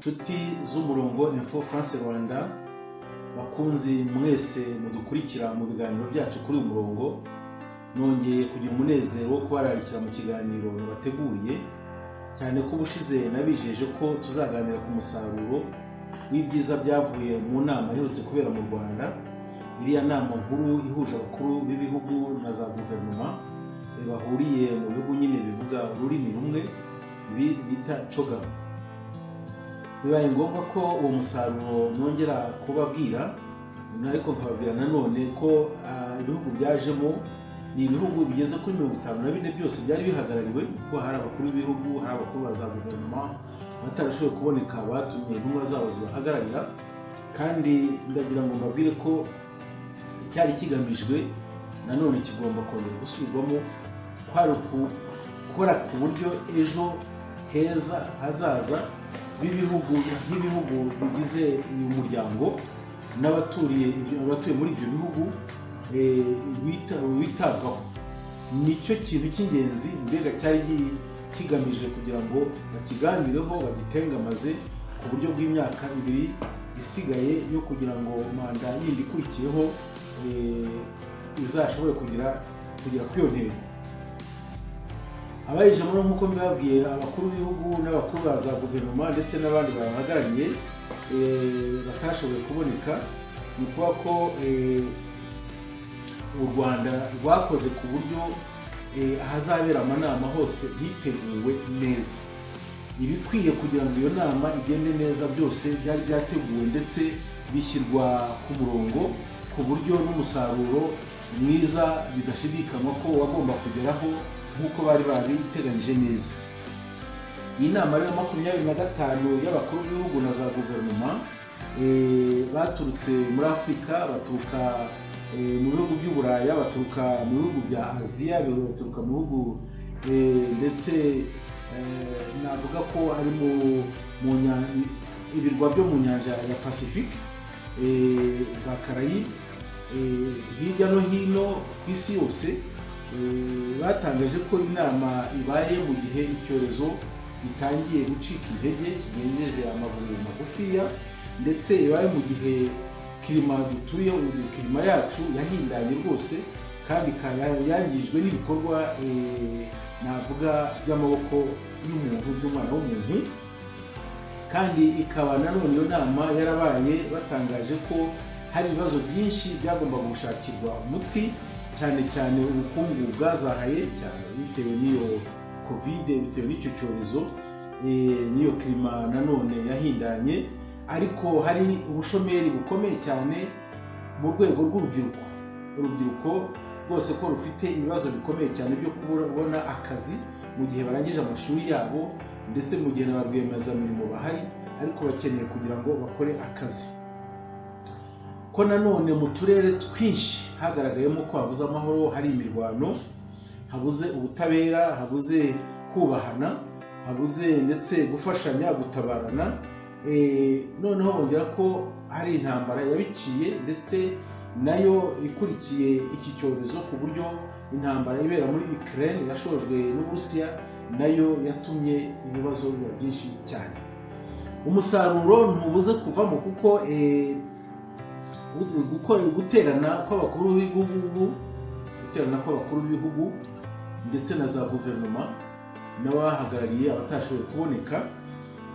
Nshuti z'umurongo Info France Rwanda, bakunzi mwese mudukurikira mu biganiro byacu kuri uyu murongo, nongeye kugira umunezero wo kubararikira mu kiganiro nabateguriye, cyane ko ubushize nabijeje ko tuzaganira ku musaruro w'ibyiza byavuye mu nama iherutse kubera mu Rwanda, iriya nama nkuru ihuje abakuru b'ibihugu na za guverinoma bahuriye mu bihugu nyine bivuga ururimi rumwe bita CHOGM. Bibaye ngombwa ko uwo musaruro nongera kubabwira, ariko nkababwira nanone ko ibihugu byajemo ni ibihugu bigeze kuri 54 byose byari bihagarariwe, kuko hari abakuru b'ibihugu, hari abakuru ba za guverinoma batarashoboye kuboneka batumye intumwa zabo zibahagararira. Kandi ndagira ngo mbabwire ko icyari kigamijwe nanone kigomba kongera gusubirwamo, kwari gukora ku buryo ejo heza hazaza b'ibihugu nk'ibihugu bigize uyu muryango n'abaturiye abatuye muri ibyo bihugu witabwaho. Nicyo kintu cy'ingenzi mbega cyari kigamije kugira ngo bakiganireho, bagitengamaze ku buryo bw'imyaka 2 isigaye yo kugira ngo manda yindi ikurikiyeho izashobore kugera kuri iyo ntego. Abayijemo, nk'uko mbibabwiye, abakuru b'ibihugu n'abakuru ba za guverinoma ndetse n'abandi babahagarariye batashoboye kuboneka, ni ukuvuga ko u Rwanda rwakoze ku buryo ahazabera amanama hose hiteguwe neza. Ibikwiye kugira ngo iyo nama igende neza byose byari byateguwe ndetse bishyirwa ku murongo, ku buryo n'umusaruro mwiza bidashidikanywa ko wagomba kugeraho nk'uko bari babiteganyije neza. Iyi nama rero 25 y'abakuru b'ibihugu na za guverinoma baturutse muri Afurika, baturuka mu bihugu by'Uburaya, baturuka mu bihugu bya Aziya, baturuka mu bihugu ndetse navuga ko ari mu ibirwa byo mu nyanja ya Pacifique, za Caraïbes, hirya no hino ku isi yose, batangaje ko inama ibaye mu gihe icyorezo gitangiye gucika intege, kigenjeje amaguru magufiya, ndetse ibaye mu gihe climat dutuye, climat yacu yahindanye rwose kandi ikaba yangijwe n'ibikorwa navuga by'amaboko y'umuntu, by'umwana w'umuntu. Kandi ikaba nanone iyo nama yarabaye batangaje ko hari ibibazo byinshi byagombaga gushakirwa umuti, cyane cyane ubukungu bwazahaye cyane bitewe n'iyo Covid, bitewe n'icyo cyorezo, n'iyo climat nanone yahindanye, ariko hari ubushomeri bukomeye cyane mu rwego rw'urubyiruko, urubyiruko rwose ko rufite ibibazo bikomeye cyane byo kubona akazi mu gihe barangije amashuri yabo, ndetse mu gihe na ba rwiyemezamirimo bahari ariko bakeneye kugira ngo bakore akazi. Ko nanone mu turere twinshi hagaragayemo ko habuze amahoro, hari imirwano, habuze ubutabera, habuze kubahana, habuze ndetse gufashanya, gutabarana. Noneho bongera ko hari intambara yabiciye ndetse nayo ikurikiye iki cyorezo, ku buryo intambara ibera muri Ukraine yashojwe n'Uburusiya nayo yatumye ibibazo biba byinshi cyane. Umusaruro ntubuze kuvamo, kuko guterana kw'abakuru b'ibihugu ndetse na za guverinoma n'abahagarariye abatashoboye kuboneka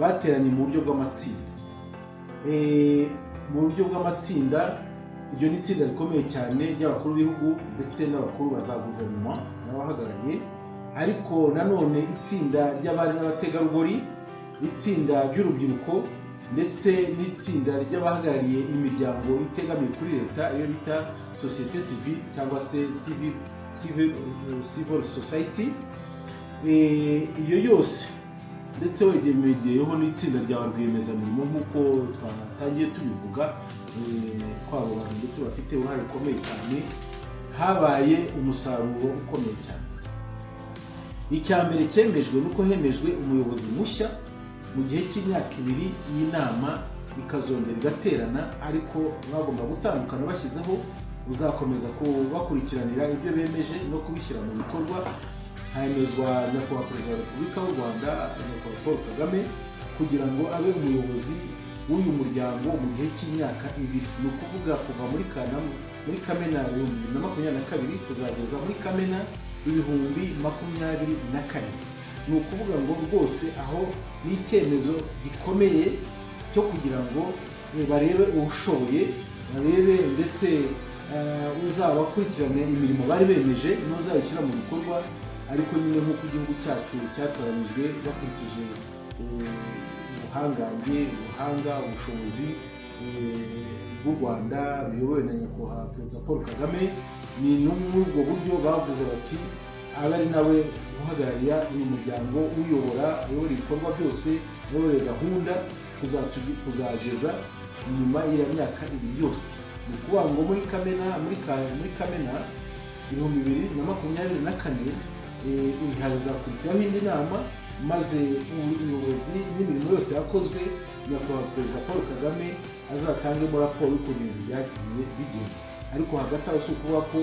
bateranye mu buryo bw'amatsinda. Mu buryo bw'amatsinda, iryo ni itsinda rikomeye cyane ry'abakuru b'ibihugu ndetse n'abakuru ba za guverinoma n'abahagarariye, ariko nanone itsinda ry'abari n'abategarugori, itsinda ry'urubyiruko, ndetse n'itsinda ry'abahagarariye imiryango itegamiye kuri leta, iyo bita société civile cyangwa se civil society. Iyo yose ndetse wegemegeyeho n'itsinda rya ba rwiyemezamirimo, nk'uko twatangiye tubivuga, ko abo bantu ndetse bafite uruhare rukomeye cyane, habaye umusaruro ukomeye cyane. Icya mbere cyemejwe ni uko hemejwe umuyobozi mushya mu gihe cy'imyaka 2. Iyi nama ikazongera igaterana, ariko bagomba gutandukana bashyizeho uzakomeza kubakurikiranira ibyo bemeje no kubishyira mu bikorwa. Hemezwa Nyakubahwa Perezida wa Repubulika y'u Rwanda, Nyakubahwa Paul Kagame. kugira ngo abe umuyobozi w'uyu muryango mu gihe cy'imyaka 2, ni ukuvuga kuva muri Kamena 2022 kuzageza muri Kamena 2024. Ni ukuvuga ngo rwose aho ni icyemezo gikomeye cyo kugira ngo barebe ushoboye, barebe ndetse uzaba akurikirana imirimo bari bemeje n'uzayishyira mu bikorwa. Ariko nyine nk'uko igihugu cyacu cyatoranyijwe bakurikije ubuhangange, ubuhanga, ubushobozi bw'u Rwanda biyobowe na Nyakubahwa Perezida Paul Kagame, ni no muri ubwo buryo bavuze bati abe ari nawe uhagarariye uyu muryango, uyobora, ayobora ibikorwa byose, ayobora gahunda kuzageza nyuma y'iyo myaka 2 yose. Ni ukuvuga ngo muri Kamena 2024 hazakurikiraho indi nama, maze ubuyobozi n'imirimo yose yakozwe, Nyakubahwa Perezida Paul Kagame azatangemo raporo y'ukuntu ibintu byagiye bigenda. Ariko hagati aho si ukuvuga ko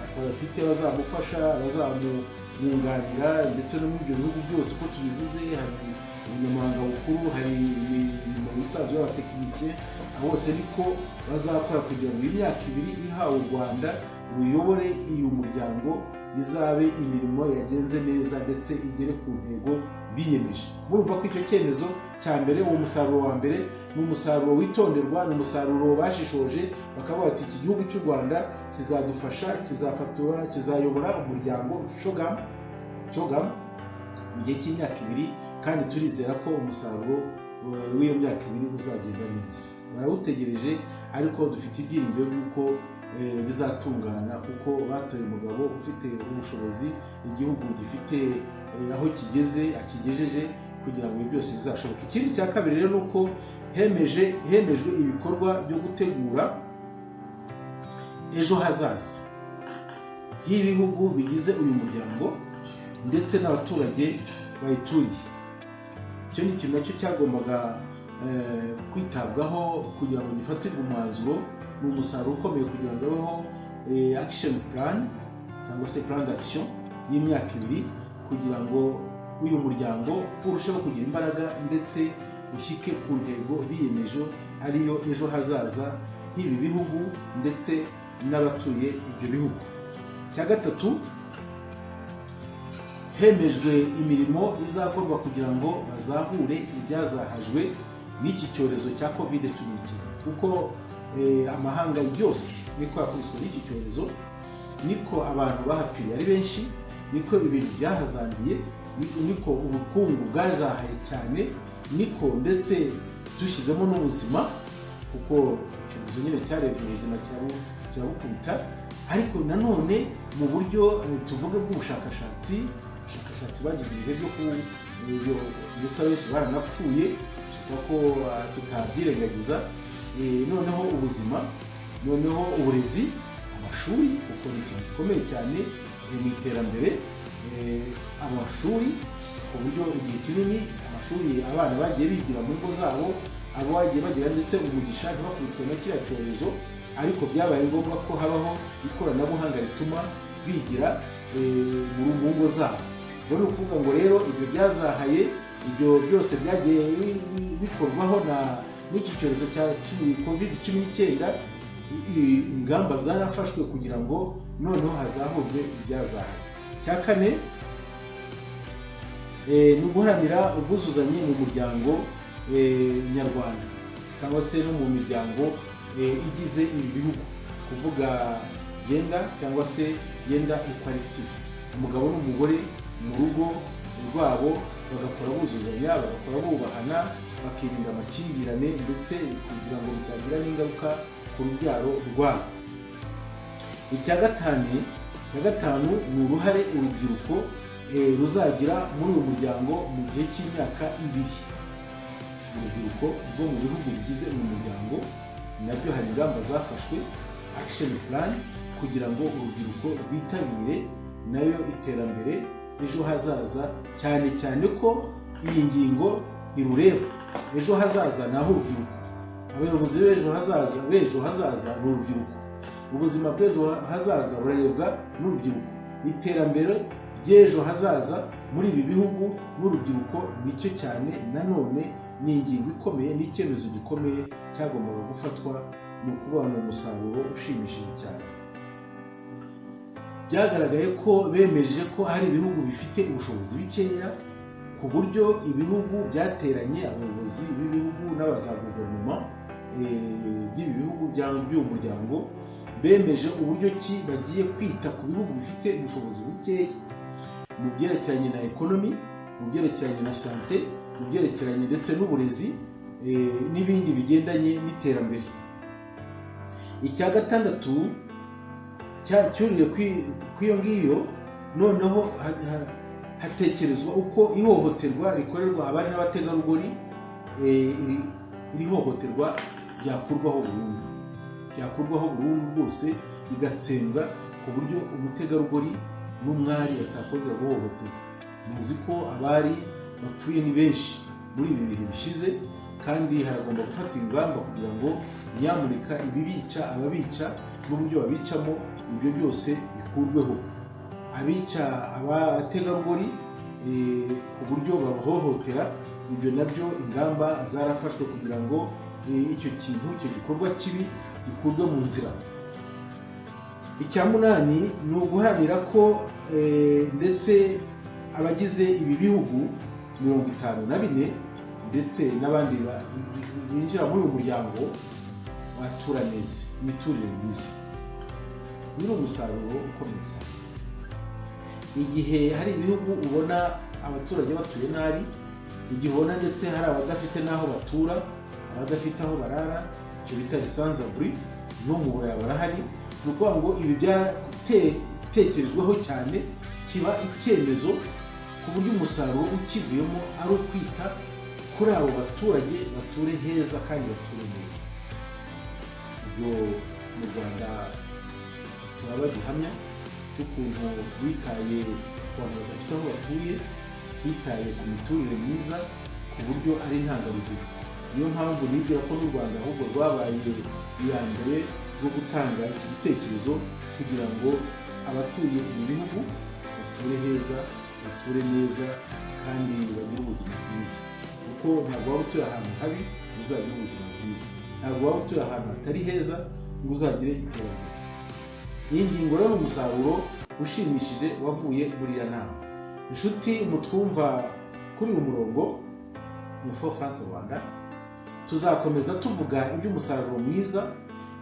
atabafite bazamufasha, bazamwunganira, ndetse no muri ibyo bihugu byose uko tubivuze, hari ubunyamabanga bukuru, hari imirimo isanzwe y'abatekinisiye, aho hose niko bazakora kugira ngo imyaka 2 ihawe u Rwanda ruyobore uyu muryango izabe imirimo yagenze neza ndetse igere ku ntego biyemeje. Murumva ko icyo cyemezo cya mbere, uwo musaruro wa mbere, ni umusaruro witonderwa, ni umusaruro bashishoje bakavuga bati iki gihugu cy'u Rwanda kizadufasha, kizafatura, kizayobora umuryango CHOGM mu gihe cy'imyaka 2, kandi turizera ko umusaruro w'iyo myaka 2 uzagenda neza. Barawutegereje, ariko dufite ibyiringiro by'uko bizatungana, kuko batoye umugabo ufite ubushobozi, igihugu gifite aho kigeze akigejeje, kugira ngo ibi byose bizashoboke. Ikindi cya kabiri rero ni uko hemejwe ibikorwa byo gutegura ejo hazaza h'ibihugu bigize uyu muryango ndetse n'abaturage bayituriye. Icyo ni ikintu nacyo cyagombaga kwitabwaho kugira ngo gifatirwe umwanzuro. Ni umusaruro ukomeye kugira ngo habeho action plan cyangwa se plan d'action y'imyaka 2, kugira ngo uyu muryango urusheho kugira imbaraga ndetse ushyike ku ntego biyemeje, ariyo ejo hazaza h'ibi bihugu ndetse n'abatuye ibyo bihugu. Icya gatatu, hemejwe imirimo izakorwa kugira ngo bazahure ibyazahajwe n'iki cyorezo cya COVID-19, kuko amahanga yose niko yakubiswe n'iki cyorezo, niko abantu bahapfiriye ari benshi, niko ibintu byahazambiye, niko ubukungu bwazahaye cyane, niko ndetse dushyizemo n'ubuzima, kuko icyorezo nyine cyarebye ubuzima kirabukubita. Ariko nanone mu buryo tuvuge bw'ubushakashatsi, abashakashatsi bagize ibihe byo ku ndetse abenshi baranapfuye, bishoboka ko tutabyirengagiza. Noneho ubuzima, noneho uburezi, amashuri, kuko ni ikintu gikomeye cyane mu iterambere, amashuri, ku buryo igihe kinini amashuri abana bagiye bigira mu ngo zabo, abo bagiye bagira ndetse umugisha ntibakubitwe na kiriya cyorezo, ariko byabaye ngombwa ko habaho ikoranabuhanga rituma bigira mu ngo zabo. Ubwo ni ukuvuga ngo rero ibyo byazahaye, ibyo byose byagiye bikorwaho na n'iki cyorezo cya COVID-19, ingamba zarafashwe kugira ngo noneho hazahurwe ibyazahaye. Icya kane ni uguharanira ubwuzuzanye mu muryango nyarwanda cyangwa se no mu miryango igize ibi bihugu, kuvuga gender cyangwa se gender equality, umugabo n'umugore mu rugo rwabo bagakora buzuzanya, bagakora bubahana, bakirinda amakimbirane, ndetse kugira ngo bitagira n'ingaruka ku rubyaro rwabo. Icya gatanu ni uruhare urubyiruko ruzagira muri uyu muryango mu gihe cy'imyaka 2. Urubyiruko rwo mu bihugu bigize uyu muryango nabyo hari ingamba zafashwe, action plan, kugira ngo urubyiruko rwitabire nayo iterambere ejo hazaza, cyane cyane ko iyi ngingo irureba. Ejo hazaza ni aho urubyiruko, abayobozi b'ejo hazaza ni urubyiruko, ubuzima bw'ejo hazaza burarebwa n'urubyiruko, iterambere ry'ejo hazaza muri ibi bihugu n'urubyiruko nicyo cyane nanone. Ni ingingo ikomeye, ni icyemezo gikomeye cyagombaga gufatwa. Ni ukuvuga ni umusaruro ushimishije cyane. Byagaragaye ko bemeje ko hari ibihugu bifite ubushobozi bikeya, ku buryo ibihugu byateranye, abayobozi b'ibihugu n'abaza guverinoma by'ibi bihugu by'uyu muryango, bemeje uburyo ki bagiye kwita ku bihugu bifite ubushobozi bukeya mu byerekeranye na economy, mu byerekeranye na santé, mu byerekeranye ndetse n'uburezi n'ibindi bigendanye n'iterambere. Icya gatandatu cyuriye ku iyo ngiyo, noneho hatekerezwa uko ihohoterwa rikorerwa abari n'abategarugori, iri hohoterwa ryakurwaho burundu, ryakurwaho burundu rwose, rigatsembwa ku buryo umutegarugori n'umwari batakongera guhohoterwa. Muzi ko abari bapfuye ni benshi muri ibi bihe bishize, kandi haragomba gufata ingamba kugira ngo nyamuneka ibibica, ababica n'uburyo babicamo, ibyo byose bikurweho. Abica abategarugori ku buryo babahohotera, ibyo nabyo ingamba zarafashwe kugira ngo icyo kintu, icyo gikorwa kibi gikurwe mu nzira. Icya munani ni uguharanira ko ndetse abagize ibi bihugu 54 ndetse n'abandi binjira muri uyu muryango batura neza, imiturire myiza. Uyu ni umusaruro ukomeye cyane. Igihe hari ibihugu ubona abaturage batuye nabi, igihe ubona ndetse hari abadafite n'aho batura, abadafite aho barara, icyo bita sans-abri, no mu Burayi barahari. Ni ukuvuga ngo ibi byaratekerejweho cyane, kiba icyemezo ku buryo umusaruro ukivuyemo ari ukwita kuri abo baturage, bature heza kandi bature neza. Ibyo mu Rwanda turaba gihamya cy'ukuntu bitaye ku bantu badafite aho batuye, hitaye ku miturire myiza ku buryo ari intangarugero. Niyo mpamvu nibwira ko n'u Rwanda ahubwo rwabaye iya mbere rwo gutanga iki gitekerezo kugira ngo abatuye ibi bihugu bature heza, bature neza kandi bagire ubuzima bwiza, kuko ntabwo waba utuye ahantu habi ngo uzagire ubuzima bwiza, ntabwo waba utuye ahantu hatari heza ngo uzagire iterambere. Iyi ngingo rero ni umusaruro ushimishije wavuye muri iriya nama. Inshuti mutwumva kuri uyu murongo Info France Rwanda, tuzakomeza tuvuga iby'umusaruro mwiza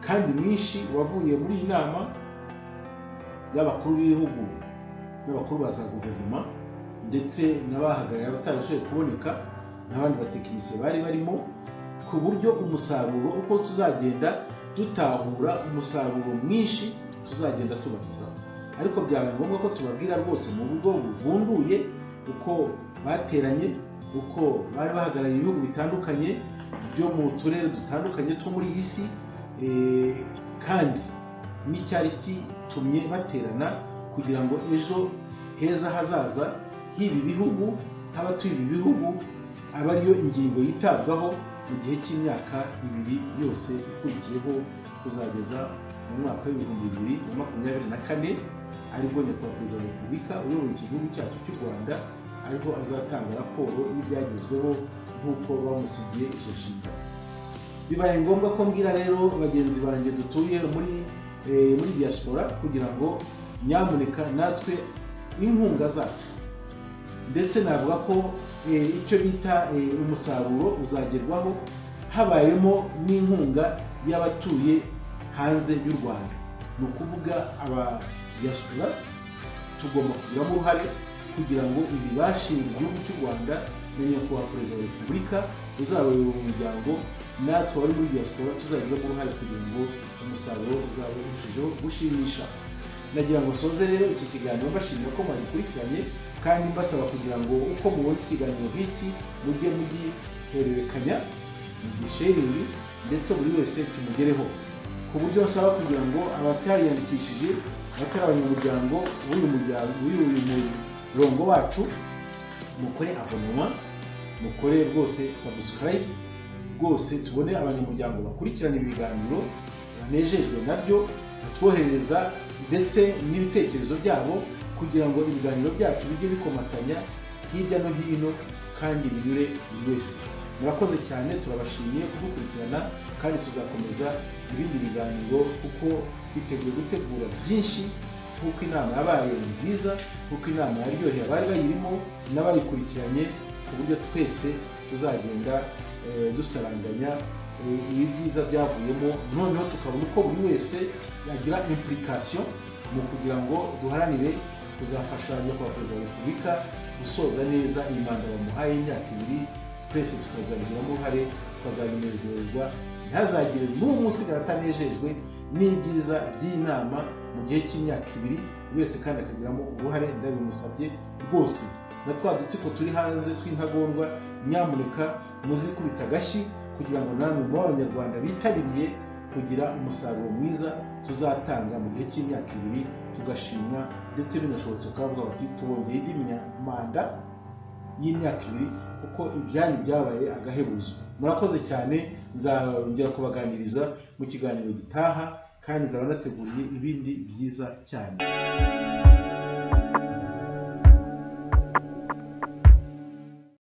kandi mwinshi wavuye muri iyi nama y'abakuru b'ibihugu n'abakuru ba za guverinoma, ndetse n'abahagarariye abatarashoboye kuboneka n'abandi batekinisiye bari barimo, ku buryo umusaruro uko tuzagenda dutahura umusaruro mwinshi tuzagenda tubagezaho. Ariko byabaye ngombwa ko tubabwira rwose mu buryo buvunduye uko bateranye, uko bari bahagarariye ibihugu bitandukanye byo mu turere dutandukanye two muri iyi si, kandi n'icyari kitumye baterana kugira ngo ejo heza hazaza h'ibi bihugu, h'abatuye ibi bihugu, aba ariyo ingingo yitabwaho mu gihe cy'imyaka 2 yose ikurikiyeho, kuzageza mu mwaka wa 2024, aribwo Nyakubahwa Perezida wa Repubulika uyoboye iki gihugu cyacu cy'u Rwanda ariko azatanga raporo y'ibyagezweho nk'uko bamusigiye izo nshingano. Bibaye ngombwa ko mbwira rero bagenzi banjye dutuye muri diaspora kugira ngo nyamuneka natwe inkunga zacu, ndetse navuga ko icyo bita umusaruro uzagerwaho habayemo n'inkunga y'abatuye hanze y'u Rwanda. Ni ukuvuga aba diaspora tugomba kugiramo uruhare kugira ngo ibi bashinze igihugu cy'u Rwanda na Nyakubahwa Perezida wa Repubulika uzabayobora umuryango, natwe abari muri diaspora tuzagiremo uruhare kugira ngo umusaruro uzabe urushijeho gushimisha. Nagira ngo nsoze rero iki kiganiro mbashimira ko mwagikurikiranye, kandi mbasaba kugira ngo uko mubona ikiganiro nk'iki mujye mugihererekanya, mugisharingi, ndetse buri wese kimugereho, ku buryo nsaba kugira ngo abatariyandikishije, abatari abanyamuryango b'uyu muryango, w'uyu murongo wacu, mukore abonnement, mukore rwose subscribe, rwose tubone abanyamuryango bakurikirana ibi biganiro, banejejwe nabyo, batwoherereza ndetse n'ibitekerezo byabo, kugira ngo ibiganiro byacu bijye bikomatanya hirya no hino kandi binyure buri wese. Murakoze cyane, turabashimiye kudukurikirana, kandi tuzakomeza ibindi biganiro kuko twiteguye gutegura byinshi, nk'uko inama yabaye nziza, nk'uko inama yaryoheye abari bayirimo n'abayikurikiranye, ku buryo twese tuzagenda dusaranganya ibi byiza byavuyemo, noneho tukabona uko buri wese yagira implication mu kugira ngo duharanire kuzafasha Nyakubahwa Perezida wa Repubulika gusoza neza iyi manda bamuhaye y'imyaka 2. Twese tukazabigiramo uruhare, tukazabinezererwa, ntihazagire n'umwe usigara atanejejwe n'ibyiza by'iyi nama mu gihe cy'imyaka 2. Buri wese kandi akagiramo uruhare, ndabimusabye rwose. Na twa dutsiko turi hanze tw'intagondwa, nyamuneka muzikubita agashyi kugira ngo namwe mube Abanyarwanda bitabiriye kugira umusaruro mwiza tuzatanga mu gihe cy'imyaka 2, tugashimwa, ndetse binashobotse bakavuga bati: "Tubongeye indi manda y'imyaka 2 kuko ibyanyu byabaye agahebuzo." Murakoze cyane, nzongera kubaganiriza mu kiganiro gitaha, kandi nzaba nateguriye ibindi byiza cyane.